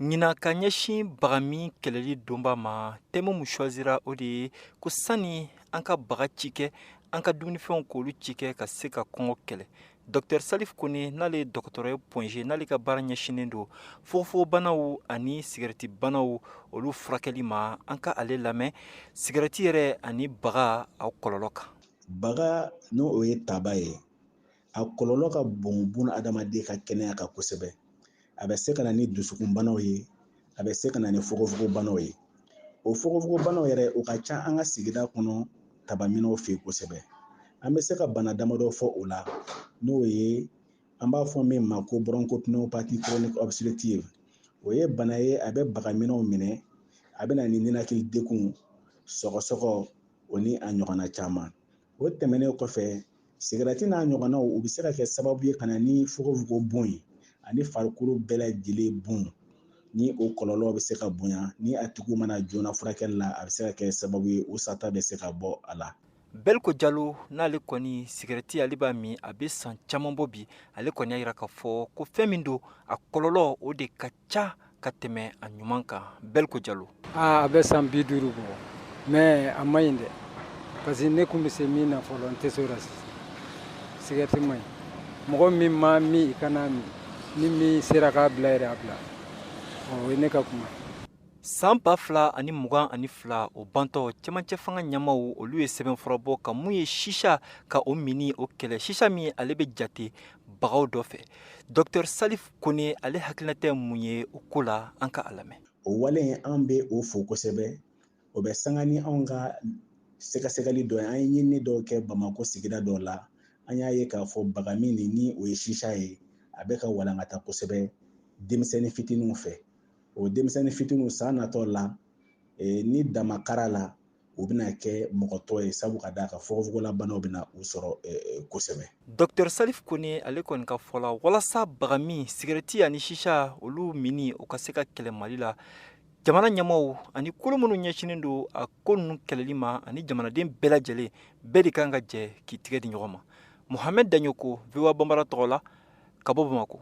Ɲinan, ka ɲɛsin bagamin kɛlɛli donba ma, thème min choisira, o de ye ko sani an ka baga ci kɛ an ka dumunifɛnw, k'olu ci kɛ ka se ka kɔngɔ kɛlɛ. Dr Salif Kone, n'ale ye dɔgɔtɔrɔ ye Point G, n'ale ka baara ɲɛsinnen don fogofogobanaw ani sigɛrɛtibanaw, olu furakɛli ma, an ka ale lamɛn sigɛrɛti yɛrɛ ani baga aw kɔlɔlɔ kan. Baga, n'o o ye tabac ye, a kɔlɔlɔ ka bon buna adamaden ka kɛnɛya kan kosɛbɛ. A bɛ se ka na ni dusukunbanaw ye, a bɛ se ka na ni fogofogobanaw ye. O fogofogobanaw yɛrɛ, o ka ca an ka sigida kɔnɔ tabaminɛw fɛ yen kosɛbɛ. An bɛ se ka bana damadɔ fɔ o la, n'o ye an b'a fɔ min ma ko bronchopneumopathie chronique obstructive. O ye bana ye, a bɛ bagaminɛw minɛ, a bɛ na ni ninakili degun, sɔgɔsɔgɔ, o ni a ɲɔgɔnna caman. O tɛmɛnen kɔfɛ, sigɛrɛti n'a ɲɔgɔnnaw, u bɛ se ka kɛ sababu ye ka na ni fogofogo bon ye ani farikolo bɛɛ lajɛlen bon, ni o kɔlɔlɔ bɛ se ka bonya. Ni a tigiw mana joona furakɛli la, a bɛ se ka kɛ sababu ye, o sata bɛ se ka bɔ a la. Beliko Jalo, n'ale kɔni sigɛrɛti ale b'a min, a bɛ san caman bɔ bi, ale kɔni y'a jira k'a fɔ ko fɛn min don, a kɔlɔlɔ o de ka ca ka tɛmɛ a ɲuman kan. Beliko Jalo. Aa, a bɛ san 50 bɔ, mais a ma ɲi dɛ, parce que ne kun bɛ se min na fɔlɔ, n tɛ se o la sisan. Sigɛrɛti ma ɲi. Mɔgɔ min ma min, i kana min. Ni min sera k'a bila yɛrɛ, a bila. O ye ne ka kuma ye. San 2022, o bantɔ, cɛmancɛ fanga ɲɛmaw, olu ye sɛbɛnfura bɔ ka mun ye sisa ka o mini o kɛlɛ, sisa min ale bɛ jate bagaw dɔ fɛ. Dr Salif Kone, ale hakilinata ye mun ye o ko la? An ka a lamɛn. O wale in, an bɛ o fo kosɛbɛ. O bɛ sanga ni anw ka sɛgɛsɛgɛli dɔ ye. An ye ɲinini dɔw kɛ Bamakɔ sigida dɔw la, an y'a ye k'a fɔ bagamin nin, ni o ye sisa ye, a bɛ ka walankata kosɛbɛ denmisɛnnin fitininw fɛ. O denmisɛnnin fitininw, san natɔ la, ni damakara la, u bɛna kɛ mɔgɔ tɔ ye, sabu ka d'a kan fogofogolabanaw bɛna u sɔrɔ kosɛbɛ. Dr Salif Kone, ale kɔni ka fɔ la, walasa bagamin, sigɛrɛti ani sisa, olu mini o ka se ka kɛlɛ Mali la, jamana ɲɛmaw ani kolo minnu ɲɛsinnen don a ko ninnu kɛlɛli ma, ani jamanaden bɛɛ lajɛlen, bɛɛ de kan ka jɛ k'i tigɛ di ɲɔgɔn ma. Mohamed Daɲoko, VOA Bambara tɔgɔ la, ka bɔ Bamakɔ.